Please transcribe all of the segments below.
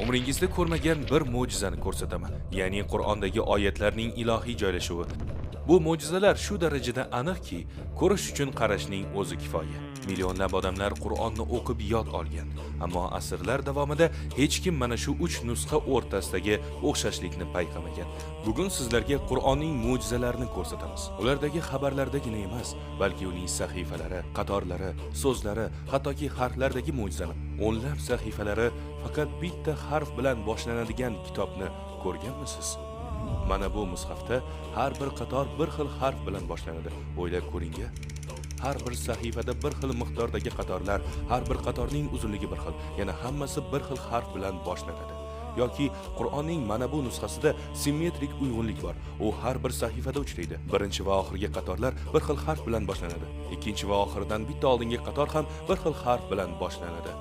Umringizda ko'rmagan bir mo'jizani ko'rsataman. Ya'ni Qur'ondagi oyatlarning ilohiy joylashuvi. Bu mo'jizalar shu darajada aniqki, ko'rish uchun qarashning o'zi kifoya. Millionlab odamlar Qur'onni o'qib yod olgan, ammo asrlar davomida hech kim mana shu 3 nusxa o'rtasidagi o'xshashlikni payqamagan. Bugun sizlarga Qur'onning mo'jizalarini ko'rsatamiz. Ulardagi xabarlardagina emas, balki uning sahifalari, qatorlari, so'zlari, hattoki harflardagi mo'jizani. O'nlab sahifalari faqat bitta harf bilan boshlanadigan kitobni ko'rganmisiz? Mana bu mushafda har bir qator bir xil harf bilan boshlanadi. O'ylab ko'ring-a. Har bir sahifada bir xil miqdordagi qatorlar, har bir qatorning uzunligi bir xil, yana hammasi bir xil harf bilan boshlanadi. Yoki Qur'onning mana bu nusxasida simmetrik uyg'unlik bor. U har bir sahifada uchraydi. Birinchi va oxirgi qatorlar bir xil harf bilan boshlanadi. Ikkinchi va oxiridan bitta oldingi qator ham bir xil harf bilan boshlanadi.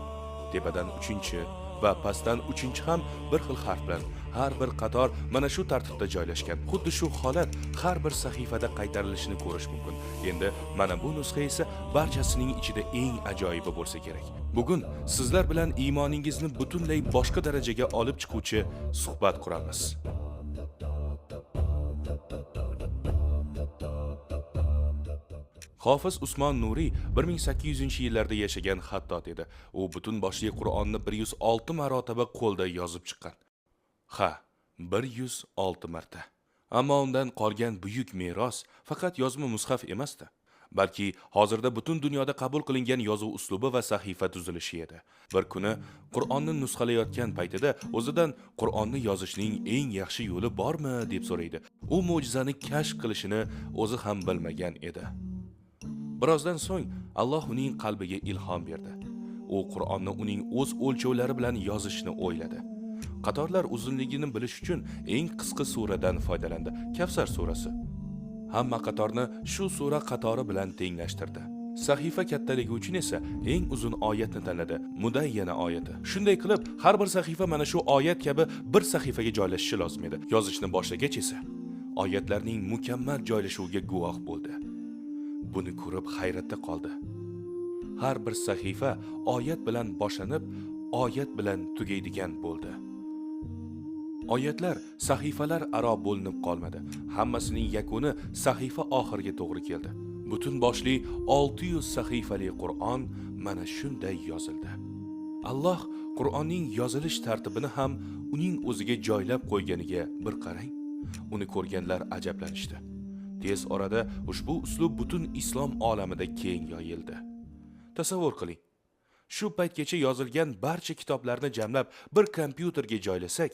Tepadan uchinchi va pastdan uchinchi ham bir xil harf bilan. Har bir qator mana shu tartibda joylashgan. Xuddi shu holat har bir sahifada qaytarilishini ko'rish mumkin. Endi mana bu nusxa esa barchasining ichida eng ajoyibi bo'lsa kerak. Bugun sizlar bilan iymoningizni butunlay boshqa darajaga olib chiquvchi suhbat quramiz. Hofiz Usmon Nuriy 1800-yillarda yashagan xattot edi. U butun boshli Qur'onni 106 marotaba qo'lda yozib chiqqan. Ha, 106 marta. Ammo undan qolgan buyuk meros faqat yozma mushaf emasdi, balki hozirda butun dunyoda qabul qilingan yozuv uslubi va sahifa tuzilishi edi. Bir kuni Qur'onni nusxalayotgan paytida o'zidan Qur'onni yozishning eng yaxshi yo'li bormi deb so'raydi. U mo'jizani kashf qilishini o'zi ham bilmagan edi. Birozdan so'ng Alloh uning qalbiga ilhom berdi. U Qur'onni uning o'z o'lchovlari bilan yozishni o'yladi. Qatorlar uzunligini bilish uchun eng qisqa suradan foydalandi. Kavsar surasi. Hamma qatorni shu sura qatori bilan tenglashtirdi. Sahifa kattaligi uchun esa eng uzun oyatni tanladi. Mudayyana oyati. Shunday qilib, har bir sahifa mana shu oyat kabi bir sahifaga joylashishi lozim edi. Yozishni boshlagach esa oyatlarning mukammal joylashuviga guvoh bo'ldi. Buni ko'rib hayratda qoldi. Har bir sahifa oyat bilan boshlanib, oyat bilan tugaydigan bo'ldi. Oyatlar sahifalar aro bo'linib qolmadi. Hammasining yakuni sahifa oxiriga to'g'ri keldi. Butun boshli 600 sahifali Qur'on mana shunday yozildi. Alloh Qur'onning yozilish tartibini ham uning o'ziga joylab qo'yganiga bir qarang. Uni ko'rganlar ajablanishdi. Tez orada ushbu uslub butun islom olamida keng yoyildi. Tasavvur qiling. Shu paytgacha yozilgan barcha kitoblarni jamlab bir kompyuterga joylasak,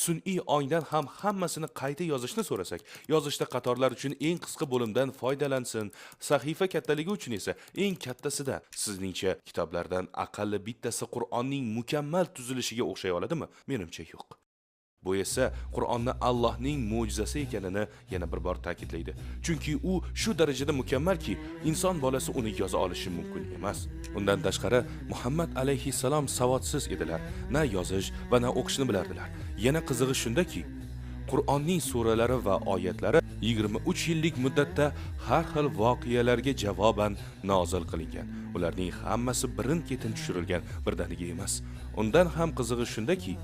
sun'iy ongdan ham hammasini qayta yozishni so'rasak, yozishda qatorlar uchun eng qisqa bo'limdan foydalansin, sahifa kattaligi uchun esa eng kattasidan. Sizningcha kitoblardan aqalli bittasi Qur'onning mukammal tuzilishiga o'xshay oladimi? Menimcha yo'q. Bu esa Qur'onni Allohning mo'jizasi ekanini yana bir bor ta'kidlaydi. Chunki u shu darajada mukammalki, inson bolasi uni yoza olishi mumkin emas. Undan tashqari Muhammad alayhissalom savodsiz edilar. Na yozish va na o'qishni bilardilar. Yana qizig'i shundaki, Qur'onning suralari va oyatlari 23 yillik muddatda har xil voqealarga javoban nozil qilingan. Ularning hammasi birin-ketin tushirilgan, birdaniga emas. Undan ham qizig'i shundaki,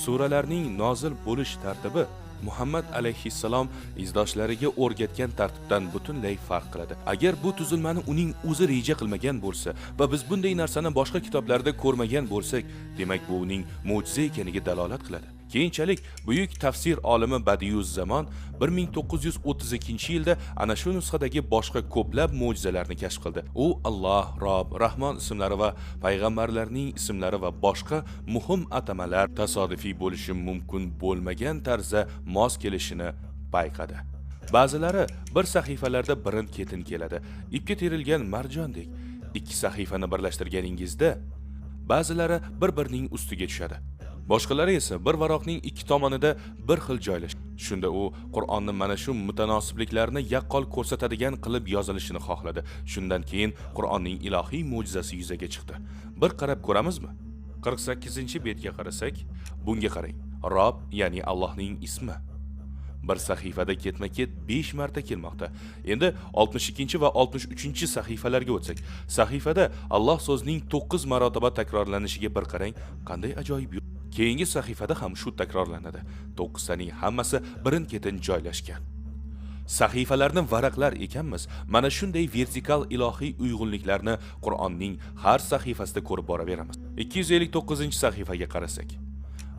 suralarning nozil bo'lish tartibi Muhammad alayhissalom izdoshlariga o'rgatgan tartibdan butunlay farq qiladi. Agar bu tuzilmani uning o'zi reja qilmagan bo'lsa va biz bunday narsani boshqa kitoblarda ko'rmagan bo'lsak, demak bu uning mo'jiza ekaniga dalolat qiladi. Keyinchalik buyuk tafsir olimi Badiuzzamon 1932-yilda ana shu nusxadagi boshqa ko'plab mo'jizalarni kashf qildi. U Alloh, Rob, Rahmon ismlari va payg'ambarlarning ismlari va boshqa muhim atamalar tasodifiy bo'lishi mumkin bo'lmagan tarzda mos kelishini payqadi. Ba'zilari bir sahifalarda birin-ketin keladi. Ipga terilgan marjondek. Ikki sahifani birlashtirganingizda ba'zilari bir-birining ustiga tushadi. Boshqalari esa bir varoqning ikki tomonida bir xil joylashgan. Shunda u Qur'onni mana shu mutanosibliklarni yaqqol ko'rsatadigan qilib yozilishini xohladi. Shundan keyin Qur'onning ilohiy mo'jizasi yuzaga chiqdi. Bir qarab ko'ramizmi? 48-betga qarasak, bunga qarang. Rob, ya'ni Allohning ismi. Bir sahifada ketma-ket 5 marta kelmoqda. Endi 62 va 63 sahifalarga o'tsak, sahifada Alloh so'zining 9 marotaba takrorlanishiga bir qarang, qanday ajoyib. Keyingi sahifada ham shu takrorlanadi. 9 taning hammasi birin-ketin joylashgan. Sahifalarni varaqlar ekanmiz, mana shunday vertikal ilohiy uyg'unliklarni Qur'onning har sahifasida ko'rib boraveramiz. 259-sahifaga qarasak,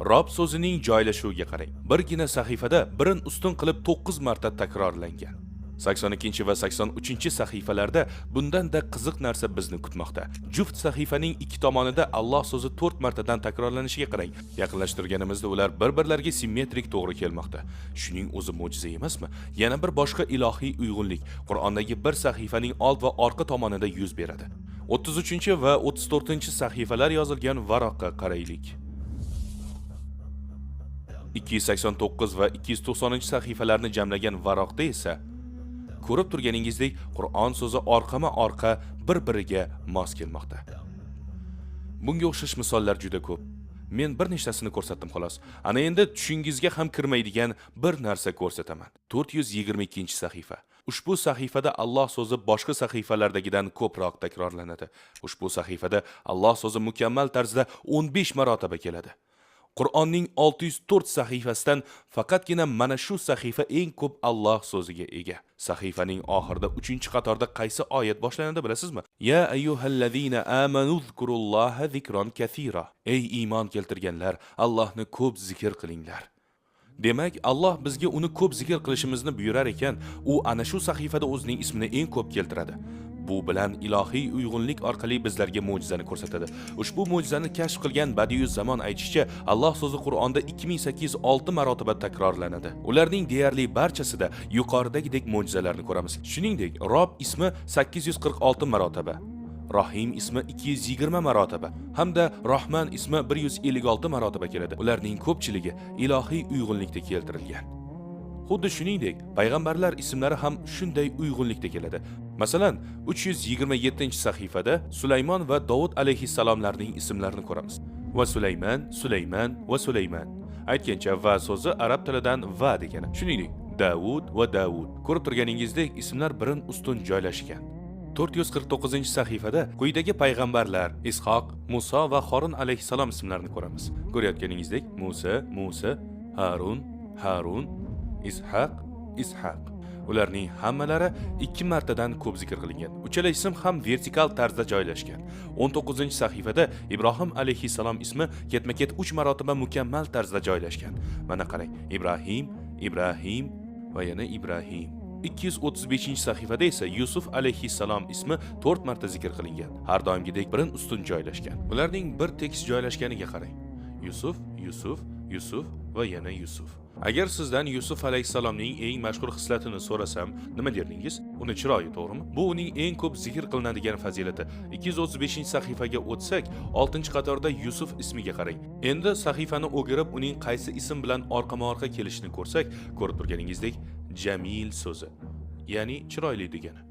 Rob so'zining joylashuviga qarang. Birgina sahifada birin ustun qilib 9 marta takrorlangan. 82 va 83 sahifalarda bundan-da qiziq narsa bizni kutmoqda. Juft sahifaning ikki tomonida Alloh so'zi 4 martadan takrorlanishiga qarang. Yaqinlashtirganimizda ular bir-birlariga simmetrik to'g'ri kelmoqda. Shuning o'zi mo'jiza emasmi? Yana bir boshqa ilohiy uyg'unlik Qur'ondagi bir sahifaning old va orqa tomonida yuz beradi. 33 va 34 sahifalar yozilgan varaqqa qaraylik. 289 va 290 sahifalarni jamlagan varoqda esa ko'rib turganingizdek Qur'on so'zi orqama-orqa bir-biriga mos kelmoqda. Bunga o'xshash misollar juda ko'p. Men bir nechtasini ko'rsatdim xolos. Ana endi tushingizga ham kirmaydigan bir narsa ko'rsataman. 422-sahifa. Ushbu sahifada Alloh so'zi boshqa sahifalardagidan ko'proq takrorlanadi. Ushbu sahifada Alloh so'zi mukammal tarzda 15 marotaba keladi. Qur'onning 604 sahifasidan faqatgina mana shu sahifa eng ko'p Alloh so'ziga ega. Sahifaning oxirida 3-qatorda qaysi oyat boshlanadi bilasizmi? Ya ayyuhallazina amanu zkurulloha zikron kathira. Ey iymon keltirganlar, Allohni ko'p zikr qilinglar. Demak, Alloh bizga uni ko'p zikr qilishimizni buyurar ekan, u ana shu sahifada o'zining ismini eng ko'p keltiradi. Bu bilan ilohiy uyg'unlik orqali bizlarga mo'jizani ko'rsatadi. Ushbu mo'jizani kashf qilgan Badiuzzamon aytishicha, Alloh so'zi Qur'onda 2806 marotaba takrorlanadi. Ularning deyarli barchasida yuqoridagidek mo'jizalarni ko'ramiz. Shuningdek, Rob ismi 846 marotaba, Rohim ismi 220 marotaba hamda Rahman ismi 156 marotaba keladi. Ularning ko'pchiligi ilohiy uyg'unlikda keltirilgan. Xuddi shuningdek, payg'ambarlar ismlari ham shunday uyg'unlikda keladi. Masalan, 327-sahifada Sulaymon va Dovud alayhissalomlarning ismlarini ko'ramiz. Va Sulaymon, Sulaymon va Sulaymon. Aytgancha, va so'zi arab tilidan va degani. Shuningdek, Davud va Davud. Ko'rib turganingizdek, ismlar birin ustun joylashgan. 449-sahifada quyidagi payg'ambarlar Ishoq, Muso va Horun alayhissalom ismlarini ko'ramiz. Ko'rayotganingizdek, Musa, Musa, Harun, Harun, Ishaq, Ishaq. Ularning hammalari 2 martadan ko'p zikr qilingan. Uchala ism ham vertikal tarzda joylashgan. 19-sahifada Ibrohim alayhissalom ismi ketma-ket 3 marotaba mukammal tarzda joylashgan. Mana qarang, Ibrahim, Ibrahim va yana Ibrahim. 235-sahifada esa Yusuf alayhissalom ismi 4 marta zikr qilingan. Har doimgidek birin ustun joylashgan. Ularning bir tekis joylashganiga qarang. Yusuf, Yusuf, Yusuf va yana Yusuf. Agar sizdan Yusuf alayhissalomning eng mashhur xislatini so'rasam, nima derdingiz? Uni chiroyi, to'g'rimi? Bu uning eng ko'p zikr qilinadigan fazilati. 235-sahifaga o'tsak, 6-qatorda Yusuf ismiga qarang. Endi sahifani o'girib, uning qaysi ism bilan orqama-orqa kelishini ko'rsak, ko'rib turganingizdek, Jamil so'zi, ya'ni chiroyli degani.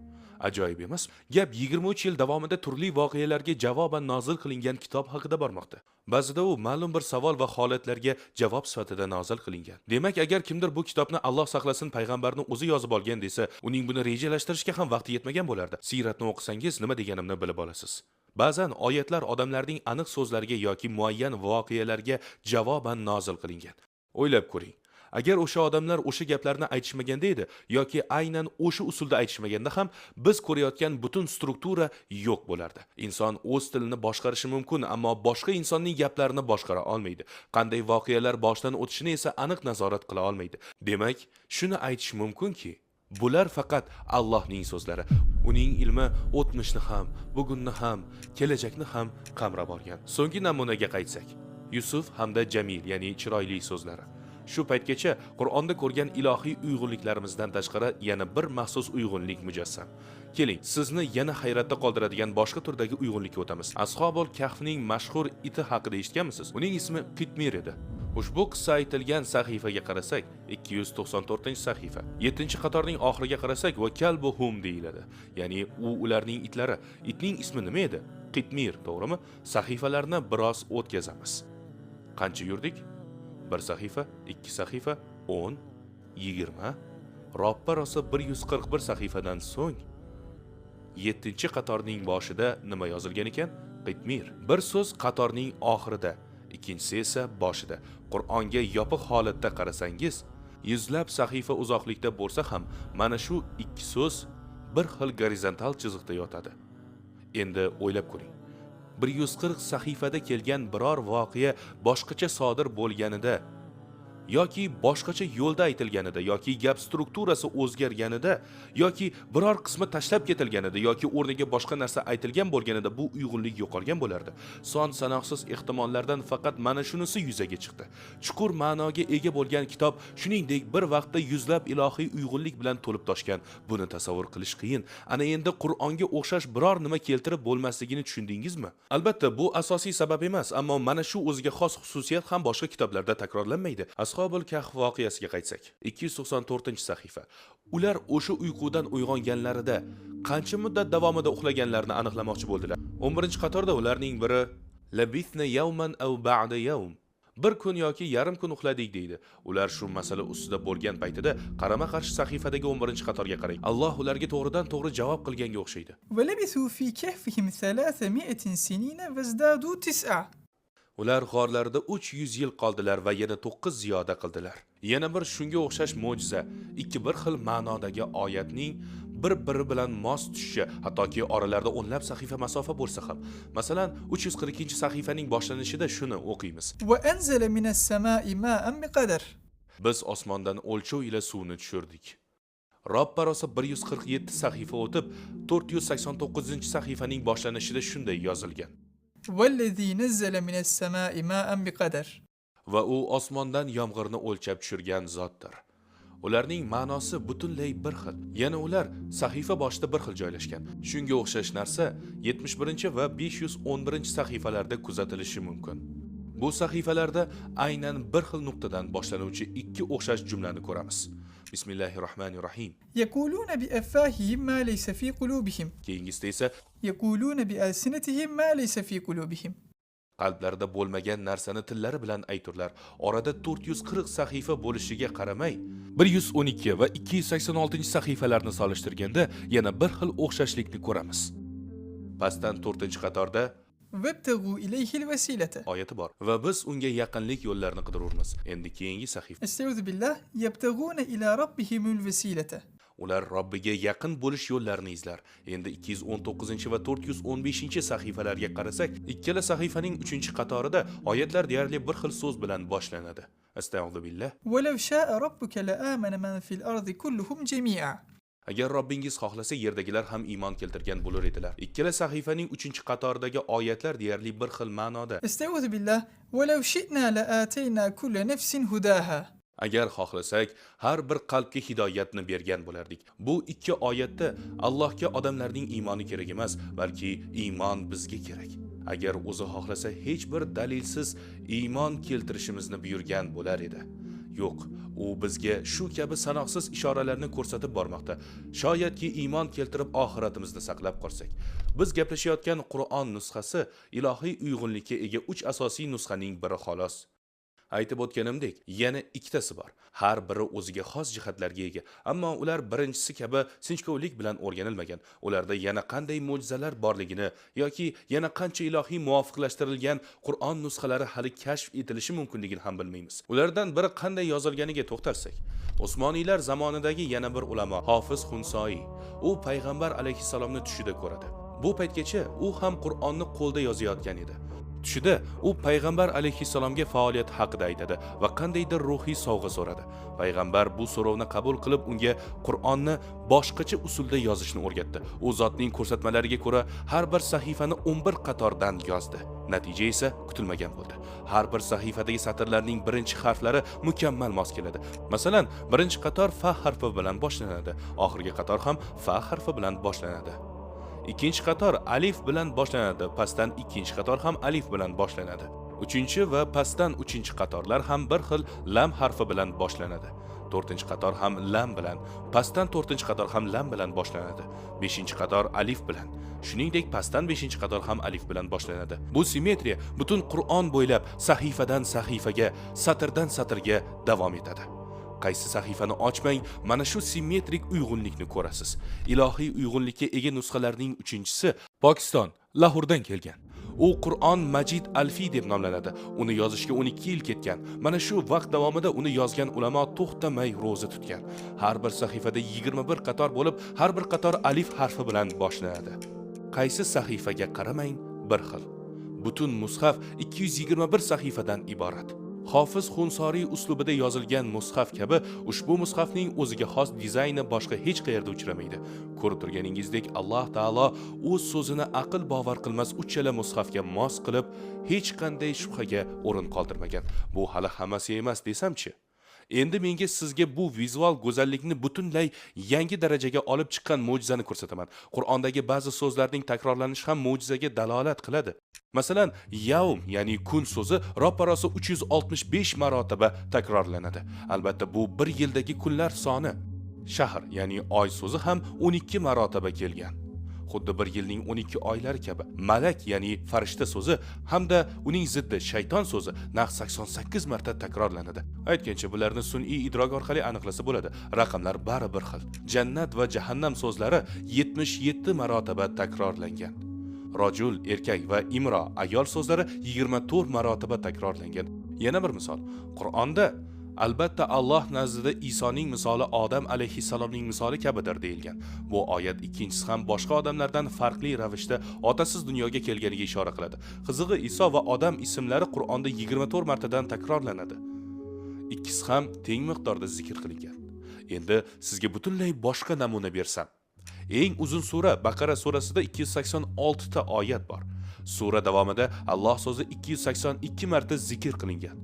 Ajoyib emas? Gap 23 yil davomida turli voqealarga javoban nozil qilingan kitob haqida bormoqda. Ba'zida u ma'lum bir savol va holatlarga javob sifatida nozil qilingan. Demak, agar kimdir bu kitobni, Alloh saqlasin, payg'ambarni o'zi yozib olgan desa, uning buni rejalashtirishga ham vaqti yetmagan bo'lardi. Siyratni o'qisangiz, nima deganimni bilib olasiz. Ba'zan oyatlar odamlarning aniq so'zlariga yoki muayyan voqealarga javoban nozil qilingan. O'ylab ko'ring. Agar o'sha odamlar o'sha gaplarni aytishmaganda edi yoki aynan o'sha usulda aytishmaganda ham, biz ko'rayotgan butun struktura yo'q bo'lardi. Inson o'z tilini boshqarishi mumkin, ammo boshqa insonning gaplarini boshqara olmaydi. Qanday voqealar boshdan o'tishini esa aniq nazorat qila olmaydi. Demak, shuni aytish mumkinki, bular faqat Allohning so'zlari. Uning ilmi o'tmishni ham, bugunni ham, kelajakni ham qamrab olgan. So'nggi namunaga qaytsak, Yusuf hamda Jamil, ya'ni chiroyli so'zlari. Shu paytgacha Qur'onda ko'rgan ilohiy uyg'unliklarimizdan tashqari yana bir maxsus uyg'unlik mujassam. Keling, sizni yana hayratda qoldiradigan boshqa turdagi uyg'unlikka o'tamiz. Ashobul Kahfning mashhur iti haqida eshitganmisiz? Uning ismi Qitmir edi. Ushbu qissa aytilgan sahifaga qarasak, 294-sahifa. 7-qatorning oxiriga qarasak, va kalbuhum deyiladi. Ya'ni u ularning itlari. Itning ismi nima edi? Qitmir, to'g'rimi? Sahifalarni biroz o'tkazamiz. Qancha yurdik? Bir sahifa, ikki sahifa, 10, 20, roppa rosa 141 sahifadan so'ng 7-qatorning boshida nima yozilgan ekan? Qitmir. Bir so'z qatorning oxirida. Ikkinchisi esa boshida. Qur'onga yopiq holatda qarasangiz, yuzlab sahifa uzoqlikda bo'lsa ham, mana shu ikki so'z bir xil gorizontal chiziqda yotadi. Endi o'ylab ko'ring. 140 sahifada kelgan biror voqea boshqacha sodir bo'lganida yoki boshqacha yo'lda aytilganida yoki gap strukturasi o'zgarganida yoki biror qismi tashlab ketilganida yoki o'rniga boshqa narsa aytilgan bo'lganida, bu uyg'unlik yo'qolgan bo'lardi. Son sanoqsiz ehtimollardan faqat mana shunisi yuzaga chiqdi. Chuqur ma'noga ega bo'lgan kitob shuningdek bir vaqtda yuzlab ilohiy uyg'unlik bilan to'lib toshgan. Buni tasavvur qilish qiyin. Ana endi Qur'onga o'xshash biror nima keltirib bo'lmasligini tushundingizmi? Albatta, bu asosiy sabab emas, ammo mana shu o'ziga xos xususiyat ham boshqa kitoblarda takrorlanmaydi. Ashobul Kahf voqeasiga qaytsak, 294-sahifa. Ular o'sha uyqudan uyg'onganlarida qancha muddat davomida uxlaganlarini aniqlamoqchi bo'ldilar. 11-qatorda ularning biri "Labithna yawman aw ba'da yawm", bir kun yoki yarim kun uxladik, deydi. Ular shu masala ustida bo'lgan paytida qarama-qarshi sahifadagi 11-qatorga qarang. Alloh ularga to'g'ridan to'g'ri javob qilganga o'xshaydi. ولبثوا في كهفهم 300 سنين وازدادوا تسعا. Ular g'orlarida 300 yil qoldilar va yana 9 ziyoda qildilar. Yana bir shunga o'xshash mo'jiza: ikki bir xil ma'nodagi oyatning bir-biri bilan mos tushishi, hattoki oralarida o'nlab sahifa masofa bo'lsa ham. Masalan, 342-sahifaning boshlanishida shuni o'qiymiz: وأنزل من السماء ماء بقدر. Biz osmondan o'lchov ila suvni tushirdik. Roppa rosa 147 sahifa o'tib, 489-sahifaning boshlanishida shunday yozilgan: والذي نزل من السماء ماء بقدر. Va u osmondan yomg'irni o'lchab tushirgan zotdir. Ularning ma'nosi butunlay bir xil. Yana ular sahifa boshida bir xil joylashgan. Shunga o'xshash narsa 71 va 511 sahifalarda kuzatilishi mumkin. Bu sahifalarda aynan bir xil nuqtadan boshlanuvchi ikki o'xshash jumlani ko'ramiz. Bismillahirrohmanirrohim. يقولون بأفواههم ما ليس في قلوبهم. Keyingisida esa يقولون بألسنتهم ما ليس في قلوبهم. Qalblarida bo'lmagan narsani tillari bilan ayturlar. Orada 440 sahifa bo'lishiga qaramay, 112 va 286 sahifalarni solishtirganda yana bir xil o'xshashlikni ko'ramiz. Pastdan 4-qatorda وابتغوا إليه الوسيلة. Oyati bor va biz unga yaqinlik yo'llarini qidirurmiz. Endi keyingi sahifa. استعوذ بالله يبتغون إلى ربهم الوسيلة. Ular Robbiga yaqin bo'lish yo'llarini izlar. Endi 219 va 415 sahifalarga qarasak, ikkala sahifaning 3-qatorida oyatlar deyarli bir xil so'z bilan boshlanadi. Astag'fu billah. ولو شاء ربك لآمن من في الأرض كلهم جميعا. Agar Robbingiz xohlasa, yerdagilar ham iymon keltirgan bo'lar edilar. Ikkala sahifaning 3-qatoridagi oyatlar deyarli bir xil ma'noda. استعوذ بالله ولو شئنا لآتينا كل نفس هداها. Agar xohlasak, har bir qalbga hidoyatni bergan bo'lardik. Bu ikki oyatda Allohga odamlarning iymoni kerak emas, balki iymon bizga kerak. Agar o'zi xohlasa, hech bir dalilsiz iymon keltirishimizni buyurgan bo'lar edi. Yo'q, u bizga shu kabi sanoqsiz ishoralarni ko'rsatib bormoqda. Shoyatki iymon keltirib oxiratimizni saqlab qolsak. Biz gaplashayotgan Qur'on nusxasi ilohiy uyg'unlikka ega uch asosiy nusxaning biri xolos. Aytib o'tganimdek, yana ikkitasi bor. Har biri o'ziga xos jihatlarga ega, ammo ular birinchisi kabi sinchkovlik bilan o'rganilmagan. Ularda yana qanday mo'jizalar borligini yoki yana qancha ilohiy muvofiqlashtirilgan Qur'on nusxalari hali kashf etilishi mumkinligini ham bilmaymiz. Ulardan biri qanday yozilganiga to'xtalsak, Usmoniylar zamonidagi yana bir ulamo Hofiz Xunsoiy, u payg'ambar alayhissalomni tushida ko'radi. Bu paytgacha u ham Qur'onni qo'lda yozayotgan edi. Tushida u payg'ambar alayhissalomga faoliyati haqida aytadi va qandaydir ruhiy sovg'a so'radi. Payg'ambar bu so'rovni qabul qilib, unga Qur'onni boshqacha usulda yozishni o'rgatdi. U zotning ko'rsatmalariga ko'ra har bir sahifani 11 qatordan yozdi. Natija esa kutilmagan bo'ldi. Har bir sahifadagi satrlarning birinchi harflari mukammal mos keladi. Masalan, birinchi qator fa harfi bilan boshlanadi, oxirgi qator ham fa harfi bilan boshlanadi. Ikkinchi qator alif bilan boshlanadi, pastdan ikkinchi qator ham alif bilan boshlanadi. Uchinchi va pastdan uchinchi qatorlar ham bir xil lam harfi bilan boshlanadi. To'rtinchi qator ham lam bilan, pastdan to'rtinchi qator ham lam bilan boshlanadi. Beshinchi qator alif bilan. Shuningdek, pastdan beshinchi qator ham alif bilan boshlanadi. Bu simmetriya butun Qur'on bo'ylab sahifadan sahifaga, satrdan satrga davom etadi. Qaysi sahifani ochmang, mana shu simmetrik uyg'unlikni ko'rasiz. Ilohiy uyg'unlikka ega nusxalarning uchinchisi Pokiston, Lahurdan kelgan. U Qur'on Majid Alfiy deb nomlanadi. Uni yozishga 12 yil ketgan. Mana shu vaqt davomida uni yozgan ulamo to'xtamay ro'za tutgan. Har bir sahifada 21 qator bo'lib, har bir qator alif harfi bilan boshlanadi. Qaysi sahifaga qaramang, bir xil. Butun mushaf 221 sahifadan iborat. Hofiz Xunsoriy uslubida yozilgan mushaf kabi ushbu mushafning o'ziga xos dizayni boshqa hech qayerda uchramaydi. Ko'rib turganingizdek, Alloh taolo o'z so'zini aql bovar qilmas uchala mushafga mos qilib, hech qanday shubhaga o'rin qoldirmagan. Bu hali hammasi emas desamchi? Endi menga sizga bu vizual go'zallikni butunlay yangi darajaga olib chiqqan mo'jizani ko'rsataman. Qur'ondagi ba'zi so'zlarning takrorlanishi ham mo'jizaga dalolat qiladi. Masalan, yavm, ya'ni kun so'zi roppa-rosa 365 marotaba takrorlanadi. Albatta, bu bir yildagi kunlar soni. Shahr, ya'ni oy so'zi ham 12 marotaba kelgan. Xuddi bir yilning 12 oylari kabi. Malak, ya'ni farishta so'zi hamda uning ziddi shayton so'zi naq 88 marta takrorlanadi. Aytgancha, bularni sun'iy idrok orqali aniqlasa bo'ladi. Raqamlar bari bir xil. Jannat va jahannam so'zlari 77 marotaba takrorlangan. Rojul erkak va imro ayol so'zlari 24 marotaba takrorlangan. Yana bir misol. Qur'onda albatta Alloh nazdida Isoning misoli Odam alayhissalomning misoli kabidir deyilgan. Bu oyat ikkinchisi ham boshqa odamlardan farqli ravishda otasiz dunyoga kelganiga ishora qiladi. Qizig'i, Iso va Odam ismlari Qur'onda 24 martadan takrorlanadi. Ikkisi ham teng miqdorda zikr qilingan. Endi sizga butunlay boshqa namuna bersam. Eng uzun sura Baqara surasida 286 ta oyat bor. Sura davomida Alloh so'zi 282 marta zikr qilingan.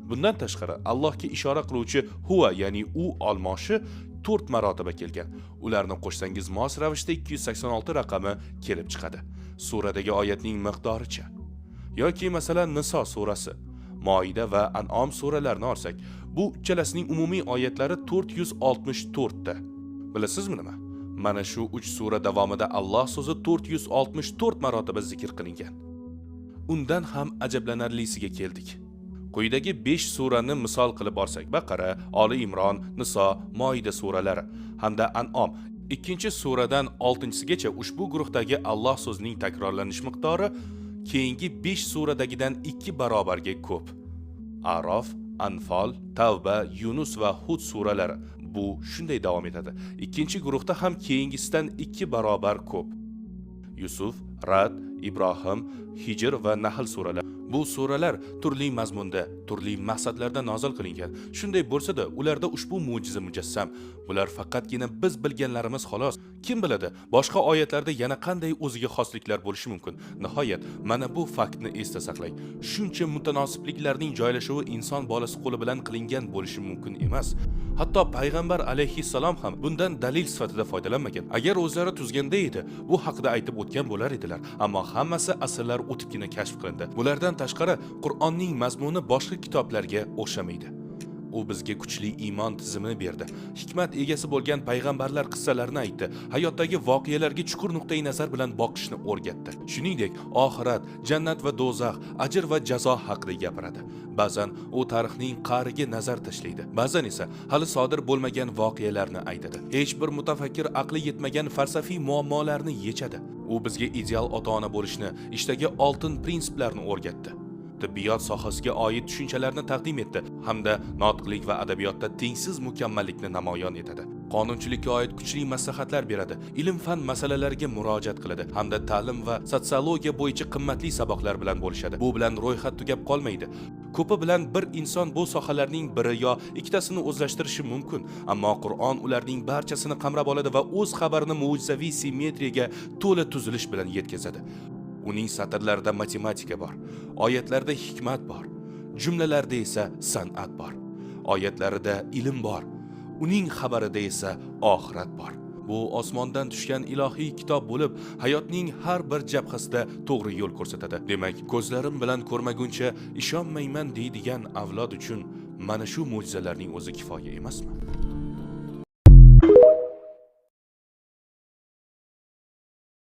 Bundan tashqari Allohga ishora qiluvchi huva, ya'ni u olmoshi 4 marotaba kelgan. Ularni qo'shsangiz mos ravishda 286 raqami kelib chiqadi. Suradagi oyatning miqdoricha. Yoki masalan Niso surasi, Moida va An'om suralarini olsak, bu uchalasining umumiy oyatlari 464 ta. Bilasizmi nima? Mana shu 3 sura davomida Alloh so'zi 464 marotaba zikr qilingan. Undan ham ajablanarlisiga keldik. Quyidagi 5 surani misol qilib olsak: Baqara, Oli Imron, Niso, Moida suralari hamda An'om. Ikkinchi suradan oltinchisigacha ushbu guruhdagi Alloh so'zining takrorlanish miqdori keyingi 5 suradagidan 2 barobarga ko'p. Arof, Anfol, Tavba, Yunus va Hud suralari, bu shunday davom etadi. Ikkinchi guruhda ham keyingisidan 2 barobar ko'p. Yusuf, Rad, Ibrohim, Hijr va Nahl suralari. Bu suralar turli mazmunda, turli maqsadlarda nozil qilingan. Shunday bo'lsa-da, ularda ushbu mo'jiza mujassam. Bular faqatgina biz bilganlarimiz xolos. Kim biladi, boshqa oyatlarda yana qanday o'ziga xosliklar bo'lishi mumkin. Nihoyat, mana bu faktni esda saqlang. Shuncha mutanosibliklarning joylashuvi inson bolasi qo'li bilan qilingan bo'lishi mumkin emas. Hatto payg'ambar alayhissalom ham bundan dalil sifatida foydalanmagan. Agar o'zlari tuzganda edi, bu haqida aytib o'tgan bo'lar edilar. Ammo hammasi asrlar o'tibgina kashf qilindi. Bulardan tashqari, Qur'onning mazmuni boshqa kitoblarga o'xshamaydi. U bizga kuchli iymon tizimini berdi. Hikmat egasi bo'lgan payg'ambarlar qissalarini aytdi. Hayotdagi voqealarga chuqur nuqtai nazar bilan boqishni o'rgatdi. Shuningdek, oxirat, jannat va do'zax, ajr va jazo haqida gapiradi. Ba'zan u tarixning qa'riga nazar tashlaydi. Ba'zan esa hali sodir bo'lmagan voqealarni aytadi. Hech bir mutafakkir aqli yetmagan falsafiy muammolarni yechadi. U bizga ideal ota-ona bo'lishni, ishdagi oltin prinsiplarni o'rgatdi. Tibbiyot sohasiga oid tushunchalarni taqdim etdi hamda notiqlik va adabiyotda tengsiz mukammallikni namoyon etadi. Qonunchilikka oid kuchli maslahatlar beradi, ilm-fan masalalariga murojaat qiladi hamda ta'lim va sotsiologiya bo'yicha qimmatli saboqlar bilan bo'lishadi. Bu bilan ro'yxat tugab qolmaydi. Ko'pi bilan bir inson bu sohalarning biri yo ikkitasini o'zlashtirishi mumkin, ammo Qur'on ularning barchasini qamrab oladi va o'z xabarini mo'jizaviy simmetriyaga to'la tuzilish bilan yetkazadi. Uning satrlarida matematika bor, oyatlarda hikmat bor, jumlalarda esa san'at bor. Oyatlarida ilm bor, uning xabarida esa oxirat bor. Bu osmondan tushgan ilohiy kitob bo'lib, hayotning har bir jabhasida to'g'ri yo'l ko'rsatadi. Demak, ko'zlarim bilan ko'rmaguncha ishonmayman deydigan avlod uchun mana shu mo'jizalarning o'zi kifoya emasmi?